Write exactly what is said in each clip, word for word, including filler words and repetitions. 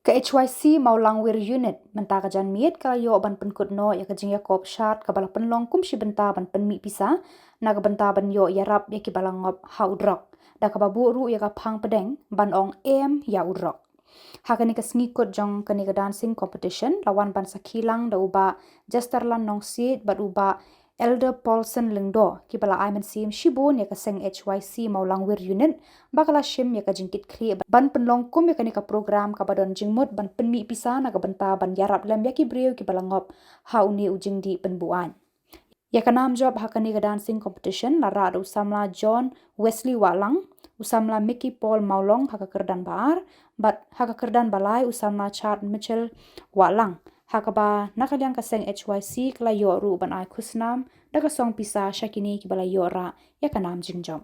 Ka H Y C Mawlangwir Unit mynta ka janmiet ka la ïoh ban pynkut noh ïa ka jingïakop shad kaba la pynlong kum shi bynta ban pynmih pisa na ka bynta ban ïoh ïarap ïa kiba la ngop ha u drok, da kaba buh ruh ïa ka phang pdeng ban ong em ïa u drok. Ha kane ka sngi kut jong kane ka dancing competition la wan ban sakhi lang da u Bah Jesterland Nongsiej bad u Bah Elder Paulson Lyngdoh, kiba la ai mynsiem shibun ïa ka seng H Y C Mawlangwir Unit ba ka la shim ïa ka jingkitkhlieh ban pynlong kum ïa kane ka program kaba don jingmut ban pynmih pisa na ka bynta ban ïarap lem ïa ki briew kiba la ngop ha une u jingdih pynbuaid. Ïa ka nam jop ha kane ka dancing competition la rah da u samla John Wesley Wahlang, u samla Mickey Paul Mawlong ha ka kyrdan ba ar, bad ha ka kyrdan ba lai u samla Chad Mitchell Wahlang. Ha kaba na ka liang ka seng H Y C ka la ïoh ruh ban ai khusnam da ka song pisa sha kine kiba la ïoh rah ïa ka nam jingjop.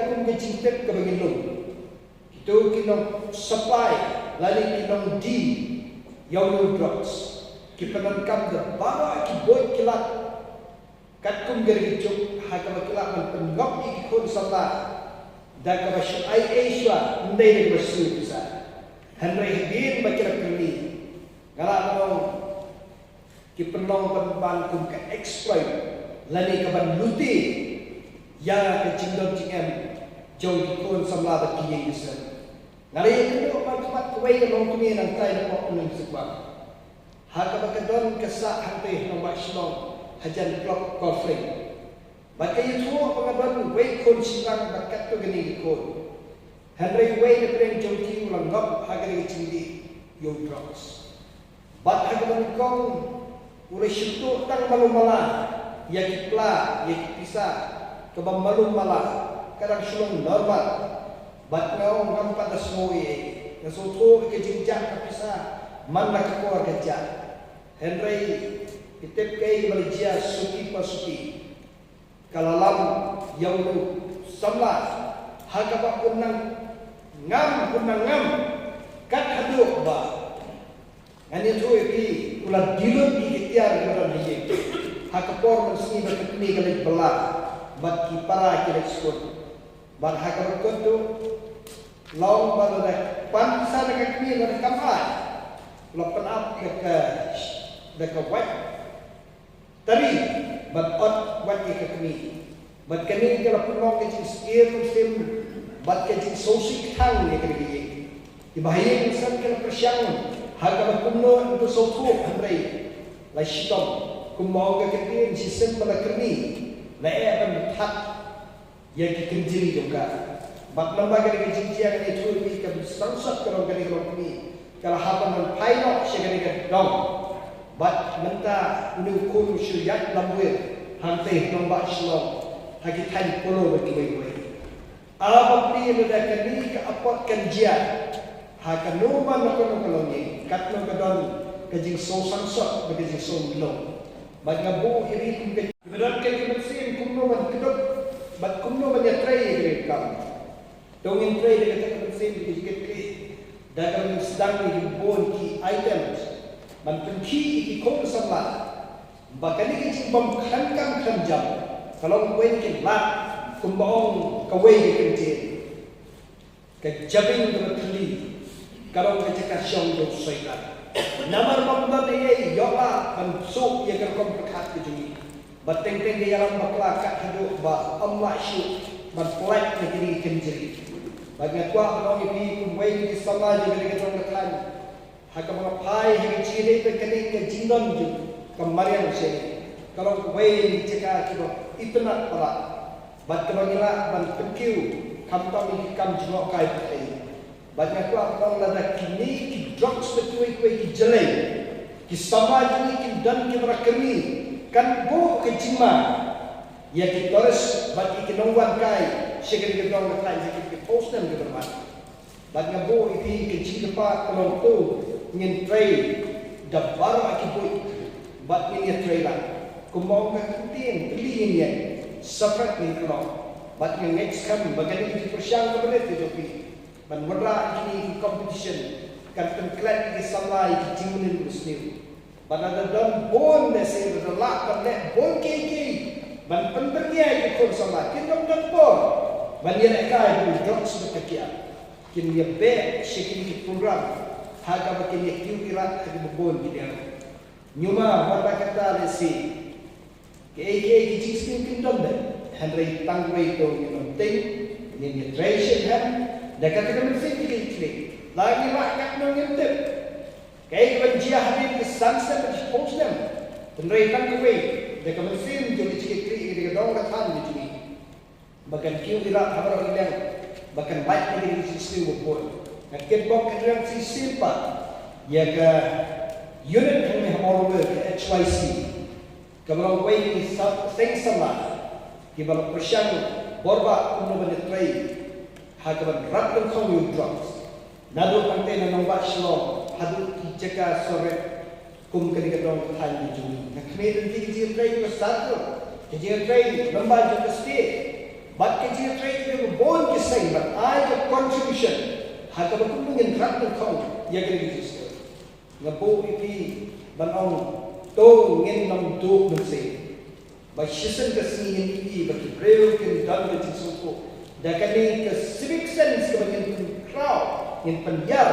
kum ka jingtip kaba ngi lum. Kito ki nong supply lane ki nong die ïa u drugs ki pyndonkam da baroh ki buit ki lad. Katkum ka ri ka juk ha kaba ki lah ban pynngop ïa ki khun samla da kaba shu ai ei shuwa, ym dei da kaba shu pisa. Hynrei hadien ba ki la kylli, nga lah ban ong ki pynlong pynban kum ka exploit lane ka ban lute ïa ka jingdon jingem jong ki khun samla bad ki ïing ki sem. Nga la ïakynduh ban khmat kawei ka longkmie nangtai na pok Umling Sukma. Ha kaba ka don ka sah hangtei ha nongbah Shillong hajan Clock Golf Link. Bad ka ïathuh ba ka don wei khun shynrang bad katto katne ki khun. Hynrei wei na pdeng jong ki u la ngop ha kane ka jingdih ïa u drugs. Bad ha kaba nyngkong u la shu tuh tang malu mala ïa ki pla ïa ki pisa, kaba malu mala ka dang shu long normal. Bad nga ong ngam pat da sngew ei ei, nga sngewthuh ïa ka jingjah ka pisa man la ka por ka jah. Hynrei i tip kaei kaba la jia suki pa suki. Ka la lam ïa u samla ha kaba un nang ngam, un nang ngam kat haduh ba ngan ïathuh ïa phi, u la dilute ïa ki tiar kiba don ha ïing ha ka por mynsngi ba ka kmie ka leit bylla bad ki para ki leit skul. Bad ha kaba kut tu long ba lada pan pisa na ka kmie lada kam ai, u la pynap da ka, da ka wait tari bad ot wat ïa ka kmie. Bad kane ka la pynlong ka jingsheptieng mynsiem bad ka jingsngewsih kthang ïa ka ri ka ïing. Kiba ha ïing san ka la pyrshang ha kaba kumno yn sngewthuh, hynrei la shitom. Kumba ong ka ktien, shisien ba la kyrni la eh ban that ïa ki kynjri jong ka. Bad namar kane ka jingjia, kane ka jingthoh ka sangsot ka long, kane ka longkmie ka la hap ban phai noh sha kane ka dong. Bad mynta une u khun u shu ïaid lamwir hangtei ha nongbah Shillong ha ki thaiñ polo bad kiwei kiwei. A bapli, lada kane ka apot kan jia ha kano kano ka longïing, katno ka don ka jingsngewsangsot bad ka jingsngewmynlong. Bad nga buh ïa phi kum ka, kiba don ka mynsiem kumno ban kdup bad kumno ban ïatrei ïa ka kam. To ngin trei da kata ka mynsiem, ka jingkitkhlieh, da kaba ngin sdang ïa ki bun ki items ban pynkhih ïa ki khun samla. Ba kane ka jingbym khlem kam khlem jam ka long kawei na ki lad, kumba ong kawei ka ktien, ka jabieng kaba thylli ka long ka jaka shong jong u Soitan. Namar bym don ei ei ïoh lah ban suk ïa ka rukom pyrkhat ka jong ngi. Bad teng teng ka ïalam bakla kat haduh ba ym lah shuh ban pyllait na kine ki kynjri. Bad nga kwah ban ong ïa phi kum wei na ki samla jong kane ka dong ka thaiñ, ha kaba nga phai ha ka jingïaleh bad kane ka jingdon jong ka mariang shisha, ka long kawei na ki jaka kiba itynnad palat bad kaba ngi lah ban pynkiew khamtam ïa ki kam jngohkai pyrthei. Bad nga kwah ban ong, lada kine ki drugs bad kiwei kiwei ki jyllei, ki samla jong ngi kin don kiba rakyrni, kan buh ka jingma ïa ki tourist bad ïa ki nongwan kai sha kane ka dong ka thaiñ, sha kine ki post nam ki bynta. Bad nga buh ïa phi ka jingkyrpad ka long to ngin trei da baroh ki buit bad ngin ïatrei lang. Kumba ong ka ktien, pyrshang ngin ïeng, saphriang ngin kynnoh. Bad nga ngeit skhem ba kane ka jingpyrshang kaba rit ka jong phi ban wanrah ïa kine ki competition kan pynklet ïa ki samla ïa ki jingmynin basniew. Bad lada don bun, lehse lada lah ban leh bun kiei kiei ban pynbeit ïa ki khun samla, kin ym don por ban ïalehkai bad u drugs bad ka kiad. Kin ïabeh sha kine ki program ha kaba kin ïakiew ïarap ha kiba bun ki liang. Ñiuma wat la kata lehse kaei kaei ki jingsniew kin don beit, hynrei tang kawei to ngin ym tieng, ngin ïatrei shitrhem da kata ka mynsiem kitkhlieh. La ngi lah katno ngim tip. Kaei kaban jia hadien ki san snem bad shiphew snem, hynrei tang kawei da ka mynsiem jong ka jingkitkhlieh ïa ka dong ka thaiñ ka jong ngi. Ba kan kiew ïarap ha baroh ki liang, ba kan lait ïa ki jingsniew ba bun. Nga kitbok kyrpad shisien pat ïa ka unit hangne ha Mawlyngbir, ka H Y C, kaba long kawei na ki seng samla kiba la pyrshang borbah kumno ban ïatrei ha kaban rat lyngkhong ïa u drugs. Naduh hangtei na nongbah Shillong haduh ki jaka sawrit kum kane ka dong ka thaiñ ka jong ngi. Nga khmih lynti ka jingïatrei jong ka circle, ka jingïatrei lyngba jong ka state. Bad ka jingtrei jong ki bun ki seng ban ai ka contribution ha kaba kumno ngin rat nyngkong ïa ka religious. Nga buh ïa phi ban ong to ngin nym duh mynsiem. Ba shisien ka sngi ngin ïohi ba ki briew kin don ka jingsngewthuh da kane ka civic sense kaba ngin pynkhraw, ngin pynïar,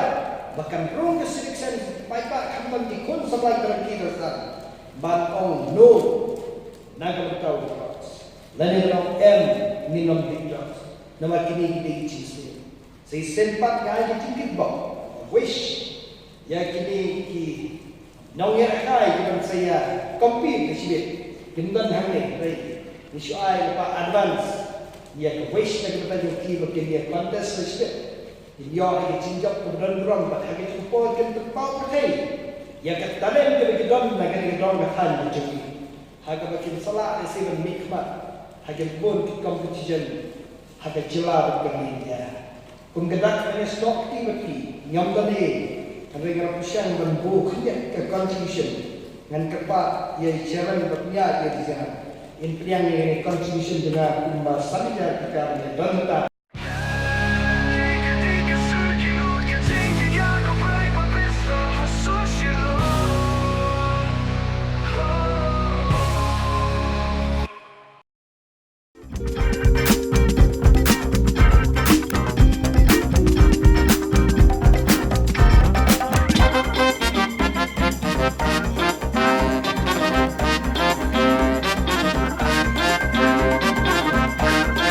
ba kan rung ka civic sense paidbah khamtam ki khun samla ki rangki ransan ban ong no na ka bynta u drugs. Lane ban ong em, ngin nym dih drugs. Namar kine ki dei ki jingsniew. Sa shisien pat nga ai ka jingkitbok, wish, ïa kine ki nongïakhai kiban sa ïa compete ha shibit. Kim don hangne hynrei ngi shu ai lypa advance ïa ka wish na ka bynta jong ki ba kin ïa contest ha shibit. Kin ïoh ïa ka jingjop kaba don burom bad ha ka jingpoi kin pynpaw pyrthei ïa ka talent kaba ki don na kane ka dong ka thaiñ ka jong ki. Ha kaba kin sa lah lehse ban mihkhmat ha ki bun ki competition ha ka jylla bad ka India. Kum ka dak nga snoh kti bad ki, ngam don ei, hynrei nga la pyrshang ban buh khyndiat ka contribution. Ngan kyrpad ïa i chairman bad ïa i chairman in pdiang ïa kane ka contribution jong nga kumba san hajar tyngka ban ïa don bynta